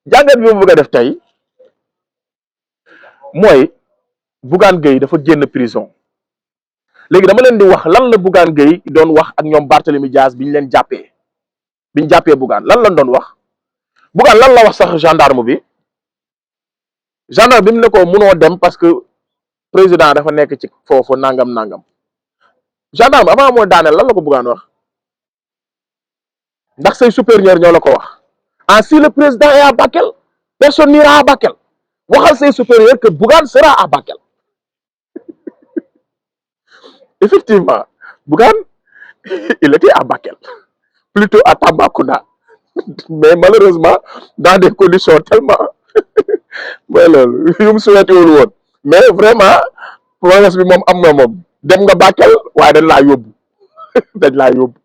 jàngat bi mu bëgg a def tey mooy Bougane Gueye dafa génn prison léegi dama leen di wax lan la Bougane Gueye doon wax ak ñoom Barthélemy Diaz bi ñu leen jàppee bi ñu jàppee Bougane lan lañ doon wax Bougane lan la wax sax gendarme bi mu ne ko munoo dem parce que président dafa nekk ci foofu nangam nangam gendarme avant moo daaneel lan la ko Bougane wax ndax say supérieur ñoo la ko wax ah si le président est à Bakel personne n'ira à Bakel waxal say supérieur que Bougane sera à Bakel effectivement Bougane il était à Bakel plutôt à Tambacounda mais malheureusement dans des conditions tellement mooy loolu yu mu souhaité wul woon mais vraiment promesse bi moom am na moom dem nga Bakel waaye dañ laa yóbbu dañ laa yóbbu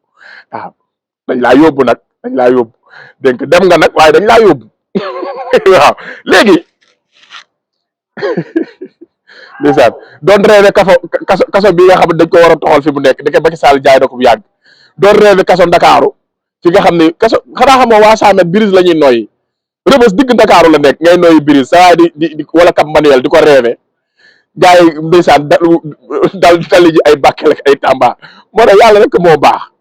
waaw dañ laa yóbbu nag dañ laa yóbbu donc dem nga nag waaye dañ laa yóbbu waaw léegi ndeysaan doon reene kaso bi nga xam ne dañ ko war a toxal fi mu nekk dëkk Macky Sall jaay na ko bu yàgg doon reene kaso Ndakaaru fi nga xam ne kaso xanaa xamoo waa 100 mètres brise la ñuy noyyi Rebeuss digg Ndakaaru la nekk ngay noyyi brise sa waay di wala Cap Manuel di ko reene gars yi ndeysaan dal tali ji ay Bakel ak ay Tamba moo tax yàlla rek moo baax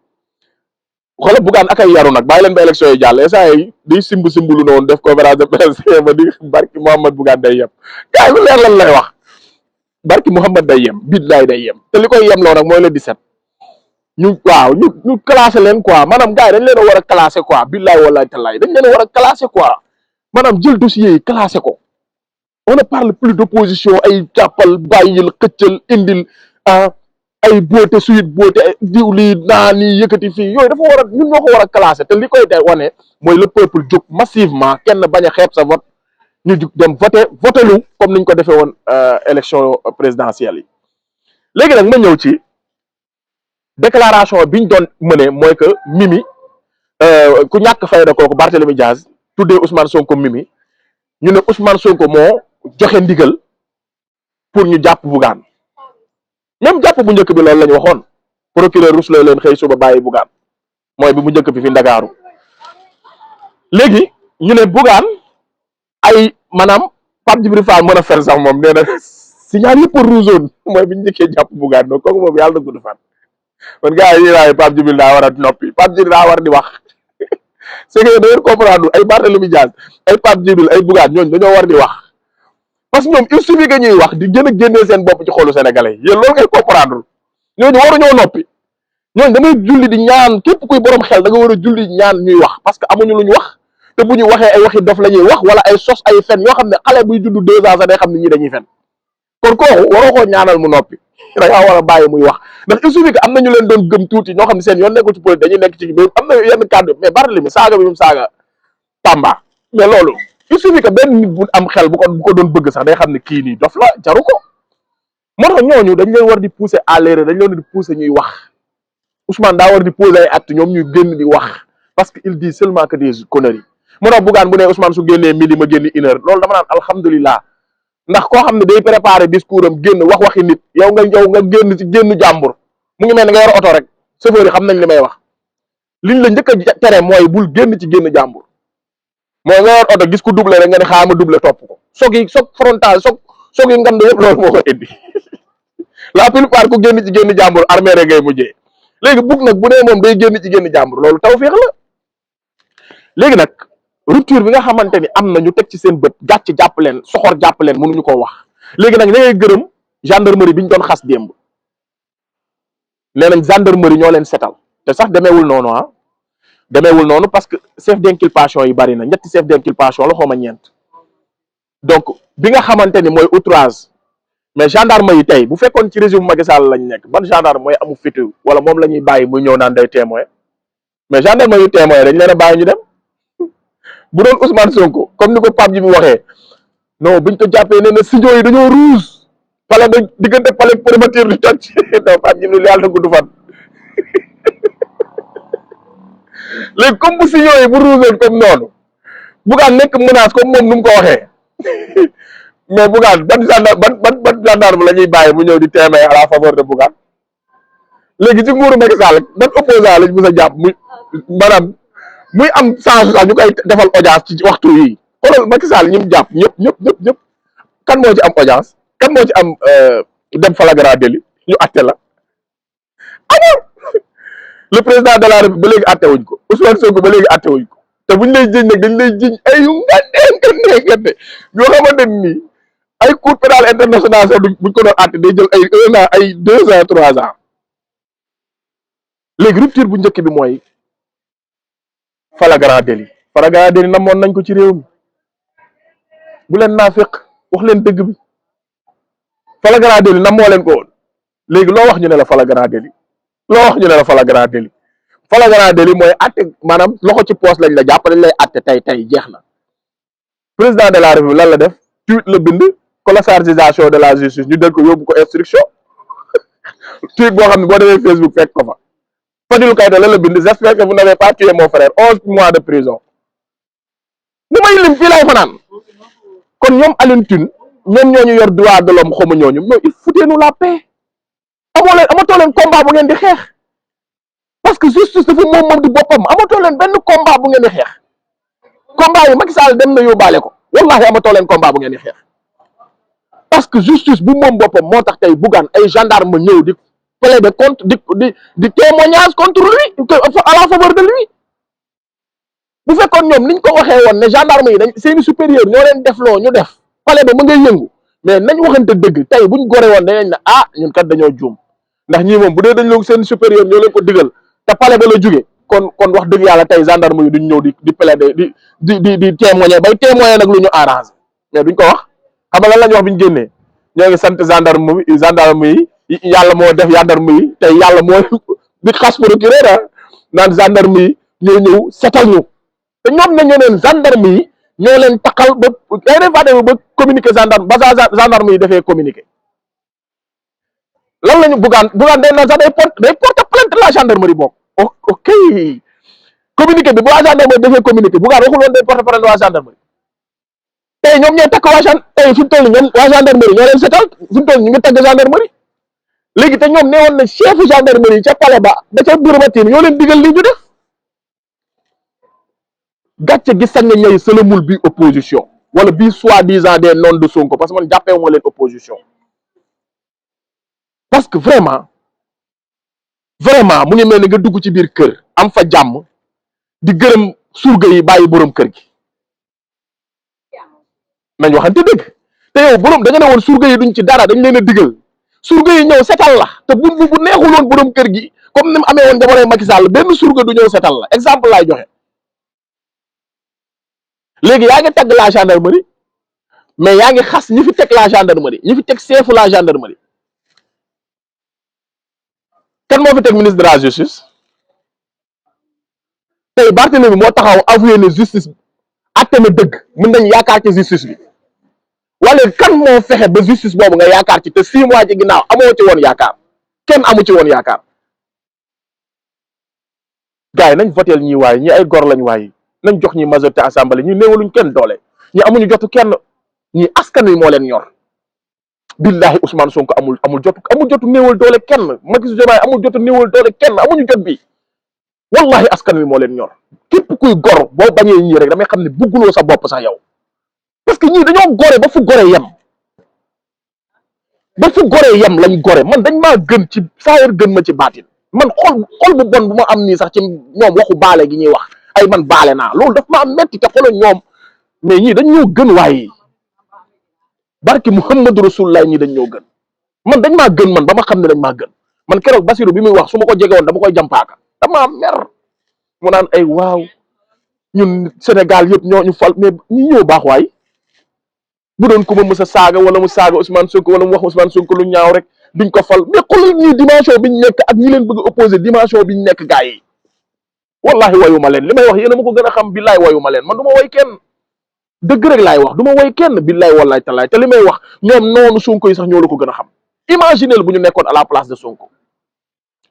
xoolal Bougane ak ay yaru nag bàyyi leen ba élection yi jàll saa yi di simb-simbulu noonu def conférence de presse ba di barki Mouhamad Bougane day yem gars yi lu leer lan lay wax barki Mouhamad day yem billaay day yem te li koy yem loo nag mooy le 17 ñu classé leen quoi maanaam gars yi dañ leen a war a classé quoi billaay wallaay tallaay dañ leen a war a classé quoi maanaam jël dossier yi classé ko on ne parle plus d'opposition ay jàppal bàyyil xëccal indil ay boote suite boote diw lii naa nii yëkkati fii yooyu dafa war a ñun ñoo ko war a classé te li koy day wane mooy le peuple jóg massivement kenn bañ a xeeb sa vote ñu jug dem voté lu comme niñ ko defee woon élection présidentielle yi léegi nag ma ñëw ci déclaration biñ doon mëne mooy que Mimi ku ñàkk fayda kooku Barthélemy Diaz tuddee Ousmane Sonko Mimi ñu ne Ousmane Sonko moo joxe ndigal pour ñu jàpp Bougane même jàpp bu njëkk bi loolu la ñu waxoon procureur Rousseau leen xëy suba bàyyi Bougane mooy bi mu njëkk bi fi Ndakaaru léegi ñu ne Bougane ay maanaam Pape Djibril Fall mën a fer sax moom nee na signal yëpp rougeoon mooy bi ñu njëkkee jàpp Bougane donc kooku moom yàlla na gudd fan kon gars yi waaye Pape Djibril daa war a noppi Pape Djibril daa war di wax c'est que da ngeen comprendre ay Barthélemy Diaz ay Pape Djibril ay Bougane ñooñu dañoo war di wax parce que ñoom il suffit que ñuy wax di gën a génnee seen bopp ci xolu sénégalais yéen loolu ngay comprendre ñooñu waruñoo noppi ñooñu damay julli di ñaan képp kuy borom xel da nga war a julli ñaan ñuy wax parce que amuñu lu ñu wax te bu ñu waxee ay waxi dof la ñuy wax wala ay sos ay fen yoo xam ne xale buy judd 2 ans sax day xam ne ñii dañuy fen kon kooku waroo koo ñaanal mu noppi da ngaa war a bàyyi muy wax ndax il suffit que am na ñu leen doon gëm tuuti ñoo xam ne seen yoon nekkul ci politique dañuy nekk ci mais am na yenn kàddu mais Barthélemy saaga bi mu saaga Tamba mais loolu il suffit que benn nit bu am xel bu ko doon bëgg sax day xam ne kii nii dof la jaru ko moo tax ñooñu dañ leen war di pousser à l'erreur dañ leen war di pousser ñuy wax Ousmane daa war di poser ay actes ñoom ñuy génn di wax parce que il dit seulement que des conneries moo tax Bougane bu ne Ousmane su génnee midi ma génn 1 heure loolu dama naan alhamdulilah ndax koo xam ne day préparer discours am génn waxi nit yow nga génn ci génn jàmbur mu ngi mel ne nga yor oto rek chauffeur yi xam nañ li may wax liñ la njëkk a tere mooy bul génn ci génn jàmbur mooy nga yor oto gis ku doublé rek nga ne xaama doublé topp ko soog frontal soog yi ngand yëpp loolu moo ko indi la plupart ku génn ci génn jàmbur armée rek ngay mujjee léegi bugg nag bu dee moom day génn ci génn jàmbur loolu tawfeex la léegi nag rupture bi nga xamante ni am na ñu teg ci seen bët gàcc jàpp leen soxor jàpp leen mënuñu koo wax léegi nag da ngay gërëm gendarmerie bi ñu doon xas démb nee nañ gendarmerie ñoo leen setal te sax demeewul noonu demeewul noonu parce que chef d'inculpation yi bari na ñetti chef d'inculpation la xawma ñeent donc bi nga xamante ni mooy outrage mais gendarme yi tey bu fekkoon ci régime Macky Sall lañ nekk ban gendarme mooy amu fitu wala moom la ñuy bàyyi muy ñëw naan day témoin mais gendarme yu témoin dañ leen a bàyyi ñu dem bu doon Ousmane Sonko comme ni ko Pape ji bi waxee non buñ ko jàppee nee na signaux yi dañoo rouge pale da diggante pale primature di toj non Pape ji bi yàlla na gudd fan léegi comme bu signaux yi bu rouge comme noonu Bougane nekk menace comme moom nu mu ko waxee mais Bougane ban gendarme la ñuy bàyyi bu ñëw di témoin à la faveur de Bougane léegi ci nguuru Macky Sall ban opposant lañ mës a jàpp muy maanaam muy am chance sax ñu koy defal audience ci waxtu yi xoolal Macky Sall ñi mu jàpp ñëpp kan moo ci am audience kan moo ci am dem flagrant délit ñu atte la amul. le président de la République ba léegi atte wuñ ko Ousmane Sonko ba léegi atte wuñ ko te buñ lay jiñ nag dañ lay jiñ ay yu ngande yoo xamante ni ay cour pénal international sax buñ ko doon atte day jël ay 1 an ay 2 ans 3 ans. léegi rupture bu njëkk bi mooy flagrant délit namoon nañ ko ci réew mi bu leen naa fekk wax leen dëgg bi flagrant délit namoo leen ko woon léegi loo wax ñu ne la flagrant délit loo wax ñu ne la flagrant délit mooy atte maanaam loxo ci poos lañ la jàpp dañ lay atte tey jeex na. président de la République lan la def tweet la bind colossalisation de la justice ñu del ko yóbbu ko instruction tweet boo xam ne boo demee Facebook fekk ko fa. Fadilou Keïta lan la bind j'espère que vous n'avez pas tué mon frère 11 mois de prison bu may lim fii lay fanaan. kon ñoom Alioune Tine ñoom ñoo ñu yor droit de l'homme xamu ñooñu mais il foutez-nous la paix amatoo leen combat bu ngeen di xeex parce que justice dafa moom di boppam amatoo leen benn combat bu ngeen di xeex combat yi Macky Sall dem na yóbbaale ko wallahi amatoo leen combat bu ngeen di xeex parce que justice bu moom boppam moo tax tey Bougane ay gendarme ñëw di plaider contre di témoignage contre lui à la faveur de lui. bu fekkoon ñoom niñ ko waxee woon ne gendarme yi dañ seeni supérieur ñoo leen def loo ñu def palais ba mu ngay yëngu mais nañ waxante dëgg tey buñ gore woon danañ ne ñun kat dañoo juum ndax ñii moom bu dee dañ leen seen supérieur ñoo leen ko digal te palais ba la jóge kon wax dëgg yàlla tey gendarme yi duñ ñëw di plaider di témoigner bay témoigner nag lu ñu arrangé mais duñ ko wax xam nga lan lañ wax bi ñu génnee ñoo ngi sant gendarme yi yàlla moo def gendarme yi tey yàlla moo di xas procureur naan gendarme yi ñoo ñëw setal ñu. te ñoom nañu leen gendarme yi ñoo leen taxal ba ba communiqué gendarme yi dafee communiqué lan lañu Bougane day na sax day porter plainte la gendarmerie boobu ok communiqué bi bu waa gendarmerie dafee communiqué Bougane waxul woon day porter plainte waa gendarmerie tey ñoom ñooy takk tey fi mu toll ñoom waa gendarmerie ñoo leen setal fi mu toll ñu ngi tagg gendarmerie léegi te ñoom nee woon na chef gendarmerie ca palais ba ca bureau ba ñoo leen digal lii ñu def gàcce gi sañ na ñëw sëlamul bi opposition wala bii soi-disant des noms de Sonko parce que man jàppee moo leen opposition parce que vraiment mu ngi mel ni nga dugg ci biir kër am fa jàmm di gërëm surga yi bàyyi borom kër gi nañ waxante dëgg te yow borom da nga ne woon surga yi duñ ci dara dañ leen a digal surga yi ñëw setal la te bu neexuloon borom kër gi comme ni mu amee woon jamonoy Macky Sall benn surga du ñëw setal la exemple laay joxe. léegi yaa ngi tagg la gendarmerie mais yaa ngi xas ñi fi teg la gendarmerie ñi fi teg chef la gendarmerie kan moo fi teg ministre de la justice tey Barthélémy moo taxaw avoué ne justice atte na dëgg mën nañ yaakaar ci justice bi wala kan moo fexe ba justice boobu nga yaakaar ci te 6 mois ci ginnaaw amoo ci woon yaakaar kenn amu ci woon yaakaar gars yi nañ votel ñi waaye ñi ay gor lañ waaye nañ jox ñi majorité assemblée ñu néewaluñ kenn doole ñi amuñu jotu kenn ñi askan wi moo leen ñor billahi Ousmane Sonko amul jotu néewal doole kenn Macky Diomaye amul jotu néewal doole kenn amuñu jot bi wallahi askan wi moo leen ñor képp kuy gor boo bañee ñii rek damay xam ne bugguloo sa bopp sax yow parce que ñii dañoo gore ba fu gore yem lañ gore man dañ maa gën ci saayir gën ma ci baatin man xol bu bon bu ma am nii sax ci ñoom waxu baale gi ñuy wax ay man baale naa loolu daf maa metti te xoolal ñoom mais ñii dañ ñoo gën waaye barki Muhammadu Rasulullah ñii dañ ñoo gën man dañ maa gën man ba ma xam ne dañ maa gën man keroog Basiru bi muy wax su ma ko jege woon dama koy jàmpaaka dama mer mu naan ay waaw ñun Sénégal yëpp ñoo ñu fal mais ñi ñëw baax waay bu doon ku ma mës a saaga wala mu saaga Ousmane Sonko wala mu wax Ousmane Sonko lu ñaaw rek duñ ko fal mais xoolal ñii dimension biñ nekk ak ñi leen bëgg opposé dimension biñ nekk gaa yi wallahi wayu ma leen li may wax yéen a ma ko gën a xam billaay wayu ma leen man du ma way kenn dëgg rek laay wax du ma way kenn billaay wallaay talaay te li may wax ñoom noonu Sonko yi sax ñoo la ko gën a xam imaginez bu ñu nekkoon à la place de Sonko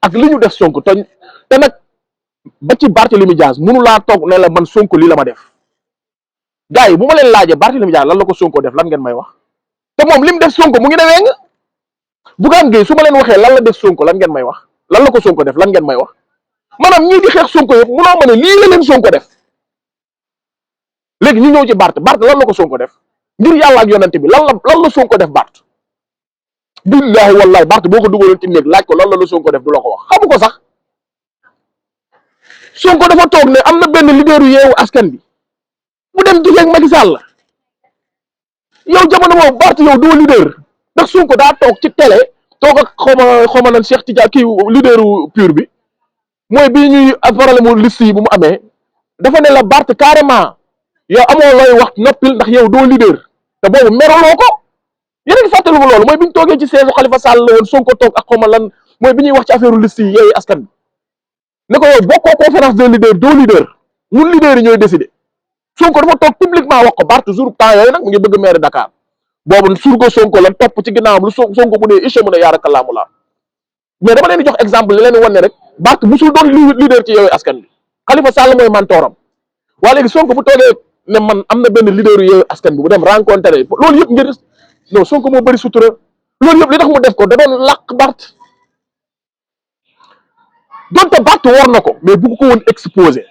ak li ñu def Sonko te nag ba ci Barthélémy Dias mënu laa toog ne la man Sonko lii la ma def gars yi bu ma leen laajee Barthélémy Dias lan la ko Sonko def lan ngeen may wax te moom li mu def Sonko mu ngi ne weng Bougane Gueye su ma leen waxee lan la def Sonko lan ngeen may wax lan la ko Sonko def lan ngeen may wax maanaam ñii di xeex Sonko yëpp munoo ma ne lii la leen Sonko def léegi ñu ñëw ci Bart lan la ko Sonko def ngir yàlla ak yonante bi lan la Sonko def Bart billahi wallahi Bart boo ko dugaloon ci néeg laaj ko lan la Sonko def du la ko wax xamu ko sax. Sonko dafa toog ne am na benn leaderu Yewwi Askan bi bu dem digeeg Macky Sall yow jamono boobu Bart yow doo leader ndax Sonko daa toog ci télé toog ak xawma nan Cheikh Tidiane kii leaderu PUR bi mooy bi ñuy problème mu liste yi bu mu amee dafa ne la Bart carrément yow amoo looy wax noppil ndax yow doo leader te boobu meroloo ko yéen a ngi fàttaliku loolu mooy bi ñu toogee ci siège Khalifa Sall la woon Sonko toog ak xawma lan mooy bi ñuy wax ci affaire liste yi Yewwi Askan bi ne ko yow bokkoo conférence des leaders doo leader ñun leaders yi ñooy décider Sonko dafa toog publiquement wax ko Bart jour temps yooyu nag mu ngi bëgg maire Dakar boobu surgo Sonko la topp ci ginnaawam lu Sonko bu dee iche mu ne yaarakalaamu laa mais dama leen di jox exemple li leen di wan ne rek Bart musul doon leader ci Yewwi Askan bi Khalifa Sall mooy mentoram waa léegi Sonko bu toogee ne man am na benn leader yu Yewwi Askan bi bu dem rencontré loolu yëpp ngir non Sonko moo bëri sutura loolu yëpp li tax mu def ko da doon làq Bart donte Bart war na ko mais bu ko woon exposé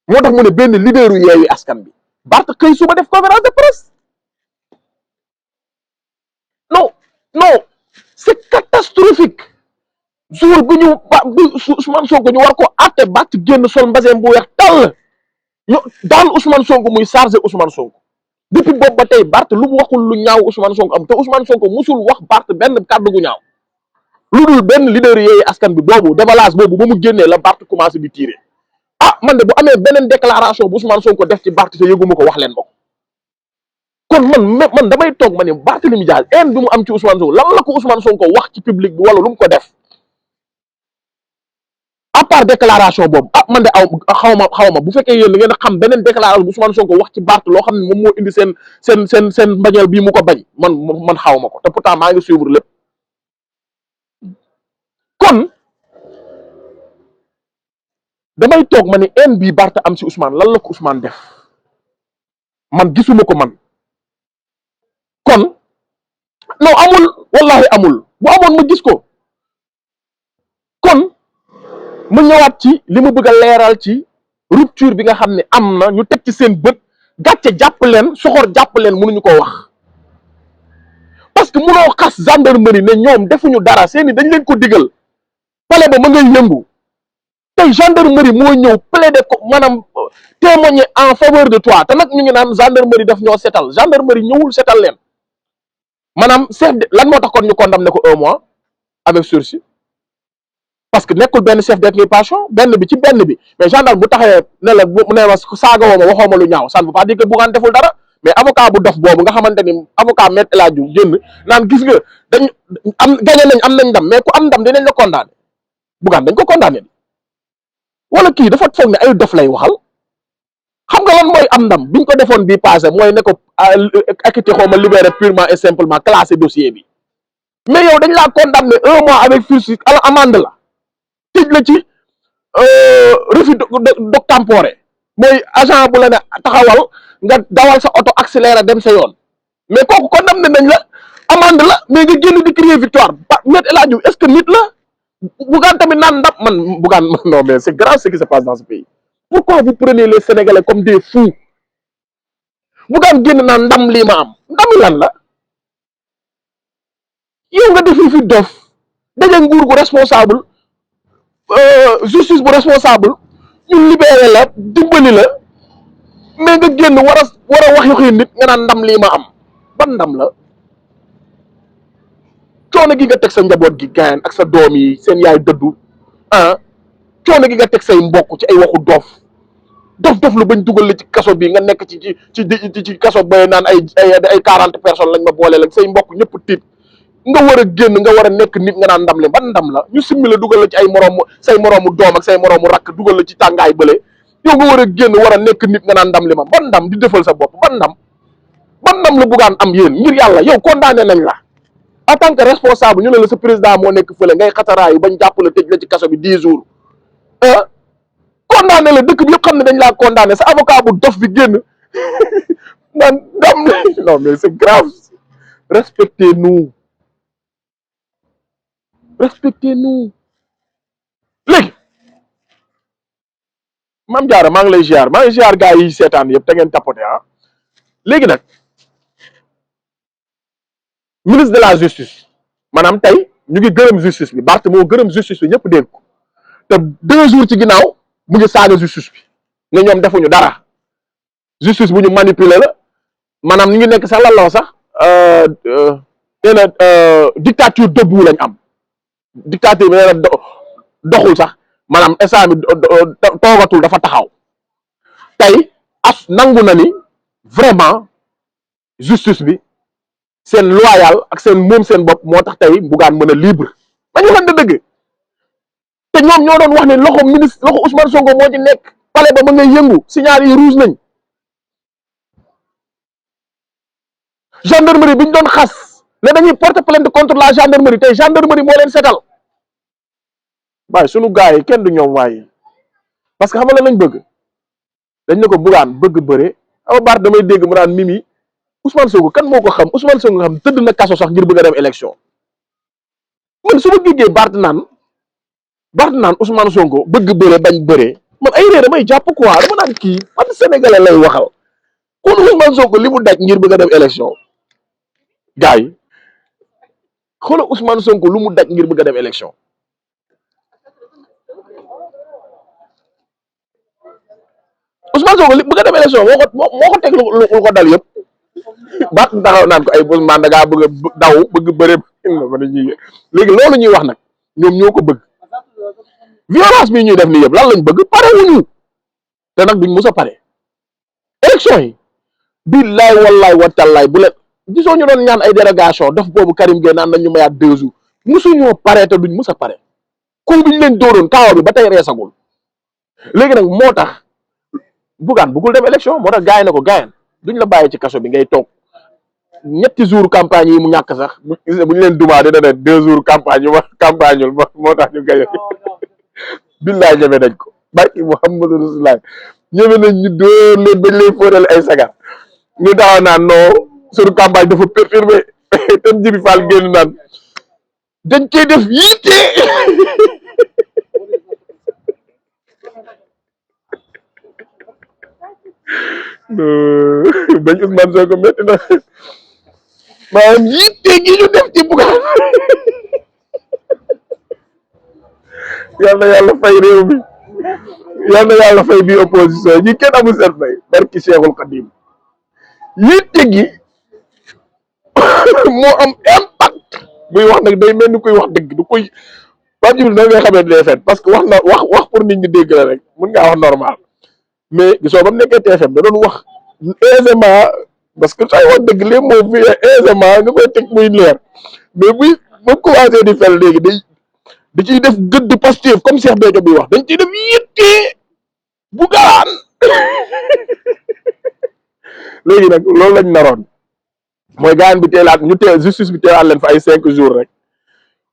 moo tax mu ne benn leader yu Yewwi Askan bi Bart xëy suba def conférence de presse non c'est catastrophique jour bu ñu Ousmane Sonko ñu war ko àtte Bart génn sol mbasin bu weex tàll ñu daal Ousmane Sonko muy chargé Ousmane Sonko depuis boobu ba tey Bart lu mu waxul lu ñaaw Ousmane Sonko am te Ousmane Sonko musul wax Bart benn kàddu gu ñaaw lu dul benn leader Yewwi Askan bi boobu déballage boobu ba mu génnee la Bart commencé di tirer man de bu amee beneen déclaration bu Ousmane Sonko def ci Bart te yëguma ko wax leen ko kon man damay toog ma ne Barthélémy Dias bi mu am ci Ousmane Sonko lan la ko Ousmane Sonko wax ci public bi wala lu mu ko def à part déclaration boobu man de xaw ma bu fekkee yéen da ngeen a xam beneen déclaration bu Ousmane Sonko wax ci Bart loo xam ne moom moo indi seen mbañeel bii mu ko bañ man xaw ma ko te pourtant maa ngi suivre lépp kon damay toog ma ne bii Bart am ci Ousmane lan la ko Ousmane def man gisuma ko man kon non amul wallahi amul bu amoon ma gis ko kon mu ñëwaat ci li mu bëgg a leeral ci rupture bi nga xam ne am na ñu teg ci seen bët gàcce jàpp leen soxor jàpp leen mënuñu ko wax parce que munoo xas gendarmerie ne ñoom defuñu dara seeni dañ leen ko digal pale ba ma ngay yëngu tey gendarmerie moo ñëw plaider ko maanaam témoigner en faveur de toi te nag ñu ngi naan gendarmerie daf ñoo setal gendarmerie ñëwul setal leen maanaam chef de lan moo tax kon ñu condamné ko 1 mois avec sursis parce que nekkul benn chef d'inculpation benn bi mais gendarme bu taxee ne la mu ne ma saaga woo ma waxoo ma lu ñaaw ça ne veut pas dire que Bougane deful dara mais avocat bu dof boobu nga xamante ni avocat Me El Hadji Diouf génn naan gis nga dañ gagné nañ am nañ ndam mais ku am ndam dinañ la condamné Bougane dañ ko condamné wala kii dafa foog ne ay dof lay waxal xam nga lan mooy am ndam biñ ko defoon bii passé mooy ne ko acquitté xaw ma libéré purement et simplement classé dossier bi mais yow dañ laa condamné 1 mois avec sursis à amende la tëj la ci refus d'obtempérer mooy agent bu la ne taxawal nga dawal sa auto accéléré dem sa yoon mais kooku condamné nañ la amende la mais nga génn di crier victoire Me El Hadji Diouf est-ce que nit la Bougane tamit naan ndam man Bougane non mais c'est grave ce qui se passe dans ce pays pourquoi vous prenez les Sénégalais comme des fous Bougane génn naan ndam lii ma am ndami lan la yow nga def fi dof daje nguur gu responsable justice bu responsable ñu libéré la dimbali la mais nga génn war a wax yoxi nit nga naan ndam lii ma am ban ndam la coono gi nga teg sa njaboot gi gaayan ak sa doom yi seen yaay dëddu coono gi nga teg say mbokk ci ay waxu dof lu bañ dugal la ci kaso bi nga nekk ci kaso ba naan ay 40 personnes lañ ma boole la say mbokk ñëpp tiit nga war a génn nga war a nekk nit nga naan ndam le ban ndam la ñu simmi la dugal la ci ay say moroomu doom ak say moroomu rakk dugal la ci tàngaay bële yow nga war a génn war a nekk nit nga naan ndam li ma ban ndam di defal sa bopp ban ndam la Bougane am yéen ngir yàlla yow condamné nañ la en tant que responsable ñu ne la sa président moo nekk fële ngay xataraayu bañ jàpp la tëj la ci kaso bi 10 jours condamné la dëkk bi yëpp xam ne dañ laa condamné sa avocat bu dof bi génn naan ndam non mais c'est grave respectez-nous léegi Mame Diarra maa ngi lay ziar maa ngi ziar gars yi seetaan yëpp te ngeen tapoté ah léegi nag ministre de la justice maanaam tey ñu ngi gërëm justice bi Barth moo gërëm justice bi ñëpp dégg ko te 2 jours ci ginnaaw mu ngi saaga justice bi ne ñoom defuñu dara justice bu ñu manipuler la maanaam ñu ngi nekk sax lan la sax nee na dictature debout lañ am dictature bi nee na doxul sax maanaam instant bi toogatul dafa taxaw tey as nangu na ni vraiment justice bi seen loyal ak seen moom seen bopp moo tax tey Bougane mën a libre dañu waxante dëgg te ñoom ñoo doon wax ne loxo ministre loxo Ousmane Sonko moo ci nekk palais ba ma ngay yëngu signal yi rouge nañ gendarmerie bi ñu doon xas ne dañuy porter plainte contre la gendarmerie tey gendarmerie moo leen setal waaye sunu gars yi kenn du ñoom waaye parce que xam nga lañ bëgg dañ ne ko Bougane bëgg bëre aw Barth damay dégg mu naan Mimi Ousmane Sonko kan moo ko xam Ousmane Sonko xam tëdd na kaso sax ngir bëgg a dem élection man su ma déggee Barth naan Ousmane Sonko bëgg bëre bañ bëre man ay réer damay jàpp quoi dama naan kii man sénégalais lay waxal kon Ousmane Sonko li mu daj ngir bëgg a dem élection gars yi xoolal Ousmane Sonko lu mu daj ngir bëgg a dem élection Ousmane Sonko li bëgg a dem élection moo ko teg lu ko dal yëpp Barth taxaw naan ko ay Ousmane da ngaa bëgg a daw bëgg bëre léegi loolu ñuy wax nag ñoom ñoo ko bëgg violence bi ñuy def nii yëpp lan lañ bëgg pare wuñu te nag duñ mus a pare élection yi billaay wallaay watallaay bu leen gisoo ñu doon ñaan ay dérogation def boobu Karim Gueye naan nañ ñu mayaat 2 jours musuñoo pare te duñ mus a pare ko biñ leen dóoroon kaawa bi ba tey reesagul léegi nag moo tax Bougane bëggul dem élection moo tax gaay na ko gaayan duñ la bàyyi ci kaso bi ngay toog ñetti jours campagne yi mu ñàkk sax bu ñu leen dumaa dina ne 2 jours campagne yu ma campagneul moo tax ñu gaye billaay ñeme nañ ko barki Muhammadu Rasulullah ñeme nañ ñu dóor leen bañ lay fóotal ay sagar ñu taxaw naan non suñu campagne dafa perturbé ten Jibi Fall génn naan dañ koy def yitte bañ Ousmane Sonko métti na maanaam yitte gi ñu def ci Bougane yal na yàlla fay réew mi yal na yàlla fay bi opposition ñi kenn amul seen fay barki Cheikhul Khadim yitte gi moo am impact buy wax nag day mel ni kuy wax dëgg du koy Pape Djibril da ngay xamee day fen parce que wax pour nit ñi dégg la rek mun ngaa wax normal mais gisoo ba mu nekkee TFM da doon wax aisément parce que say wax dëgg léegi moom fi aisément nga koy teg muy leer mais buy ba commencé di fel léegi da ciy def gëdd Pastef comme Cheikh Béthio bi wax dañ ciy def yitte Bougane léegi nag loolu lañ naroon mooy gaan bi teelaat ñu teel justice bi teelaat leen fa ay 5 jours rek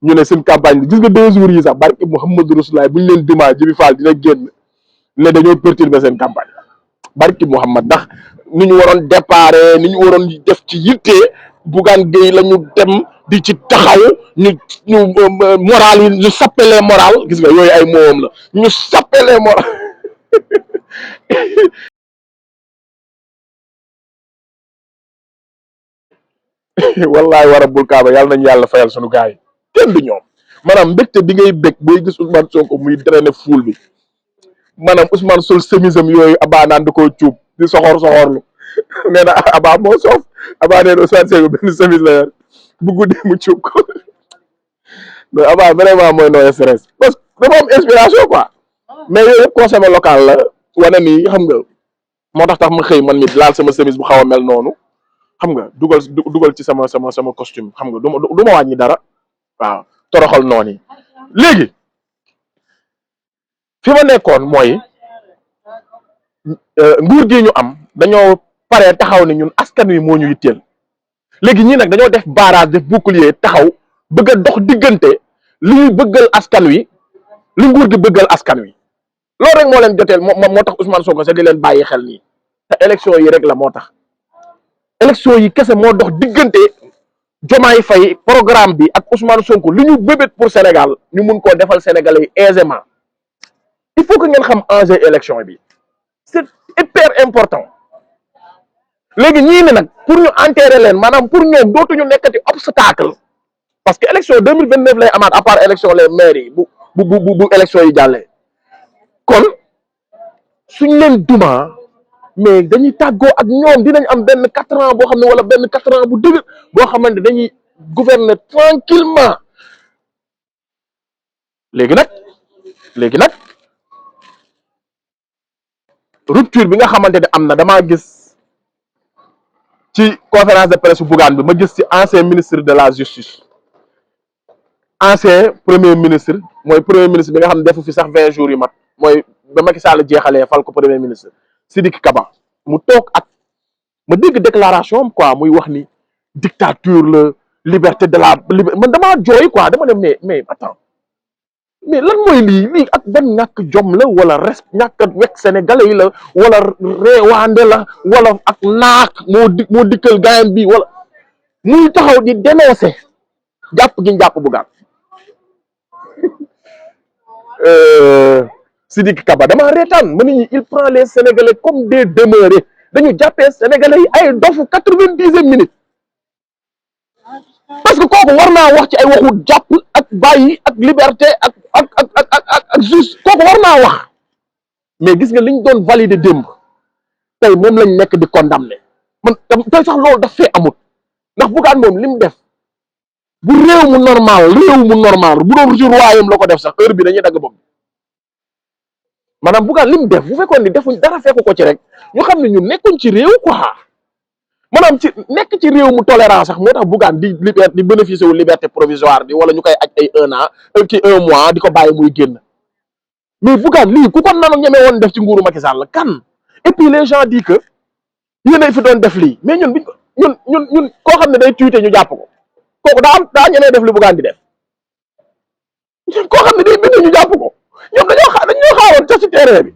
ñu ne seen campagne bi gis nga 2 jours yi sax barke Mouhamadou Rasulullah bu ñu leen dimaa Jibi Fall dina génn ne dañoo perturber seen campagne barki Mouhamad ndax ni ñu waroon déparé ni ñu waroon def ci yitte Bougane Gueye la ñu dem di ci taxaw ñu moral yi ñu sappelee moral gis nga yooyu ay moom la ñu sappelee moral wallaay war a bul kaaba yàlla nañu yàlla fayal sunu gars yi kenn du ñoom maanaam mbégte bi ngay bég booy gis Ousmane Sonko muy drainer foule bi maanaam Ousmane sol semisam yooyu Abba naan da koo cuub di soxorlu nee na Abba moo soof Abba nee na Ousmane Sonko benn semis la yor bu guddee mu cuub ko donc Abba vraiment mooy no stress parce que dafa am inspiration quoi mais yooyu yëpp consommé local la wane ni xam nga moo tax ma xëy man mi laal sama semis bu xaw a mel noonu xam nga dugal ci sama costume xam nga du ma wàññi dara waaw toroxal noonu yi léegi fi ma nekkoon mooy nguur gi ñu am dañoo paree taxaw ne ñun askan wi moo ñu yitteel léegi ñii nag dañoo def barrage def bouclier taxaw bëgg a dox diggante li ñu bëggal askan wi li nguur gi bëggal askan wi loolu rek moo leen joteel moo tax Ousmane Sonko sax di leen bàyyi xel nii te élection yi rek la moo tax élection yi kese moo dox diggante Diomaye Faye programme bi ak Ousmane Sonko li ñu bébét pour Sénégal ñu mun koo defal Sénégalais yi aisément il faut que ngeen xam enjeu élection bi hyper important léegi ñii ne nag pour ñu enterrer leen maanaam pour ñoom dootuñu nekkati obstacle parce que élection 2029 lay amaat à part élection les maires yi bu élection yi jàllee kon suñ leen duma mais dañuy tàggoo ak ñoom dinañ am benn 4 ans boo xam ne wala benn 4 ans bu dëgg boo xamante dañuy gouverner tranquillement léegi nag rupture bi nga xamante ne am na damaa gis ci conférence de presse Bougane bi ma gis ci ancien ministre de la justice ancien premier ministre mooy premier ministre bi nga xam ne defu fi sax 20 jours yu mat mooy ba Macky Sall jeexalee fal ko premier ministre Sidiki Kaba mu toog ak ma dégg déclaration am quoi muy wax ni dictature la liberté de la man damaa jooy quoi dama ne mais attends mais lan mooy lii ak ban ñàkk jom la wala res ñàkk a wekk sénégalais yi la wala réewaande la wala ak naak moo dikkal gaayam bi wala muy taxaw di dénoncer jàpp gi ñu jàpp Bougane Sidiki Kaba dama reetaan ma ni il prend les sénégalais comme des demeurés dañu jàppee sénégalais yi ay dofu 90e minute parce que kooku war naa wax ci ay waxu jàpp ak bàyyi ak liberté ak juste kooku war naa wax mais gis nga liñ doon valider démb tey moom lañ nekk di condamné man tey sax loolu daf fee amut ndax Bougane moom li mu def bu réew mu normal bu doon ci royaume la ko def sax heure bi dañuy dagg bopp maanaam Bougane li mu def bu fekkoon ni defuñ dara fekku ko ci rek ñu xam ne ñu nekkuñ ci réew quoi maanaam ci nekk ci réew mu tolérance sax moo tax Bougane di bénéficier wu liberté provisoire bi wala ñu koy aj ay 1 an ci 1 mois di ko bàyyi muy génn mais Bougane lii ku ko nanu ñeme woon def ci nguuru Macky Sall kan et puis les gens disent que yéenay fi doon def lii mais ñun koo xam ne day tuité ñu jàpp ko kooku daa ñemee def li Bougane di def koo xam ne day bind ñu jàpp ko ñoom dañoo xaaroon ca ci terrain bi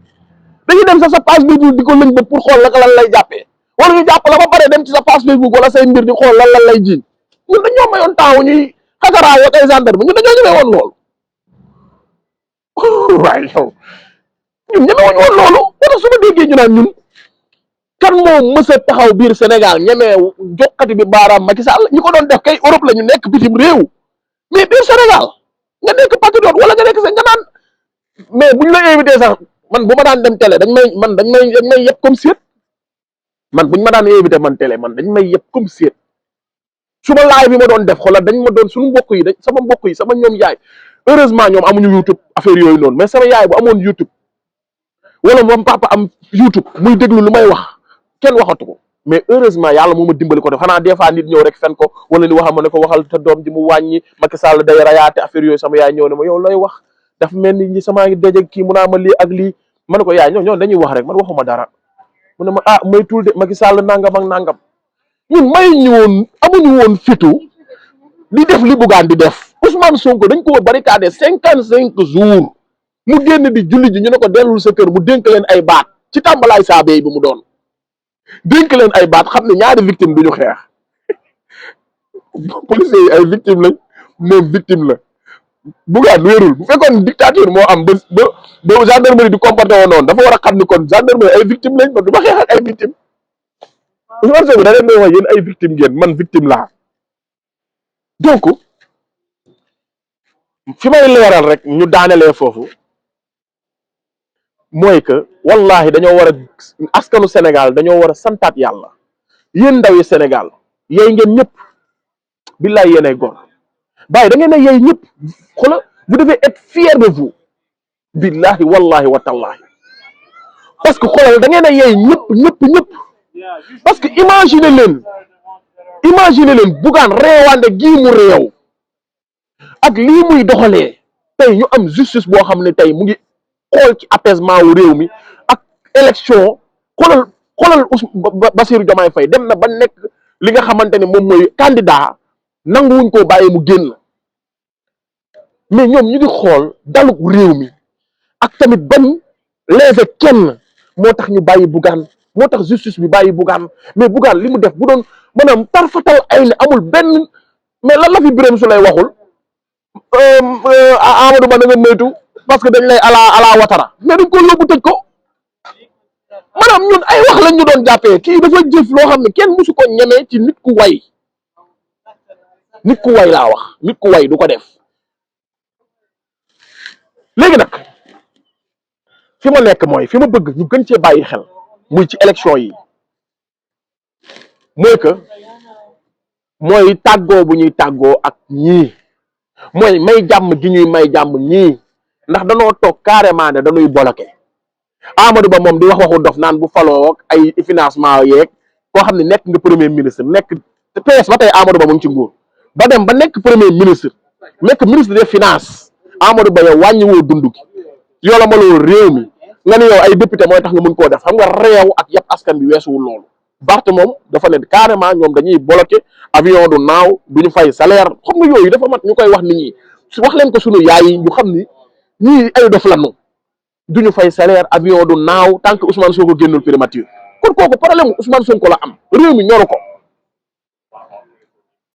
dañuy dem sa page Facebook di ko lëñ ba pour xool naka lan lay jàppee wala ñu jàpp la ba pare dem ci sa page Facebook wala say mbir di xool lan lay jiiñ ñun dañoo mayoon temps wu ñuy xasaraaw ak ay gendarme ñun dañoo ñemee woon loolu waaye yow ñun ñemewuñu woon loolu wala su ma déggee ñu naan ñun kan moo mës a taxaw biir Sénégal ñemee jokkati bi baaraam Macky Sall ñi ko doon def kay Europe la ñu nekk bitim réew mais biir Sénégal nga nekk patriote wala nga nekk sa nga naan mais buñ la invité sax man bu ma daan dem télé dañ may yëpp comme seet man buñ ma daan invité man télé man dañ may yëpp comme seet su ma laay bi ma doon def xoolal dañ ma doon suñu mbokk yi sama ñoom yaay heureusement ñoom amuñu YouTube affaire yooyu noonu mais sama yaay bu amoon YouTube wala moom papa am YouTube muy déglu lu may wax kenn waxatu ko mais heureusement yàlla moo ma dimbali ko def xanaa des fois nit ñëw rek fen ko wala ni waxal ma ne ko waxal te doom ji mu wàññi Macky Sall day rayaate affaire yooyu sama yaay ñëw ne ma yow looy wax dafa mel ni ñi sama ngi daje kii mu naa ma lii ak lii ma ne ko yaay ñoom dañuy wax rek man waxuma dara mu ne ma may tuul de Macky Sall nangam ak nangam ñun mayuñu woon amuñu woon fitu di def li Bougane di def Ousmane Sonko dañ ko barricadé 55 jours mu génn di julli ji ñu ne ko dellul sa kër mu dénk leen ay baat ci tàmbalaay saabee bi mu doon dénk leen ay baat xam ne ñaari victime duñu xeex policiers yi ay victime lañ moom victime la Bougane wéerul bu fekkoon dictature moo am ba gendarmerie di comporté woon noonu dafa war a xam ni kon gendarmerie ay victime lañ man du ma xeex ak ay victime Ousmane Sonko da leen di wax yéen ay victime ngeen man victime laa donc fi may leeral rek ñu daanelee foofu mooy que wallahi dañoo war a askanu Sénégal dañoo war a santaat yàlla yéen ndaw yi Sénégal yey ngeen ñëpp billaay yéen ay góor bàyyi da ngeen a yey ñëpp xoolal vous devez être fier de vous billahi wallahi wa tallahi parce que xoolal da ngeen a yey ñëpp parce que imagine leen Bougane réewande gii mu réew ak lii muy doxalee tey ñu am justice boo xam ne tey mu ngi xool ci apaisement wu réew mi ak élection xoolal Bassirou Diomaye Faye dem na ba nekk li nga xamante ne moom mooy candidat nanguwuñ koo bàyyi mu génn mais ñoom ñu ngi xool daluk réew mi ak tamit bañ lever kenn moo tax ñu bàyyi Bougane moo tax justice bi bàyyi Bougane mais Bougane li mu def bu doon maanaam tarfatal ay ne amul benn mais lan la fi Birame Souleye waxul Amadou Ba na nga moytu parce que dañ lay ala Ouattara mais dañ ko yóbbu tëj ko maanaam ñun ay wax lañ ñu doon jàppee kii dafa jëf loo xam ne kenn musu ko ñemee ci nit ku way laa wax nit ku way du ko def. léegi nag fi ma nekk mooy fi ma bëgg ñu gën cee bàyyi xel muy ci élection yi mooy que mooy tàggoo bu ñuy tàggoo ak ñii mooy may jàmm gi ñuy may jàmm ñii ndax danoo toog carrément ne dañuy bloqué Amadou Ba moom di wax waxu dof naan bu faloo ak ay financement yeeg koo xam ne nekk nga premier ministre nekk PS ba tey Amadou Ba mu ngi ci nguur ba dem ba nekk premier ministre nekk ministre des finances Amadou Ba yow wàññiwoo dund gi yoola maloo réew mi nga ne yow ay député mooy tax nga mën koo def xam nga réew ak yàpp askan bi weesuwul loolu. Barth moom dafa ne carrément ñoom dañuy bloqué avion du naaw duñu fay salaire xam nga yooyu dafa mat ñu koy wax nit ñi wax leen ko sunu yaay yi ñu xam ni ñii ay dof lanu duñu fay salaire avion du naaw tant que Ousmane Sonko génnul primature kon kooku problème Ousmane Sonko la am réew mi ñoru ko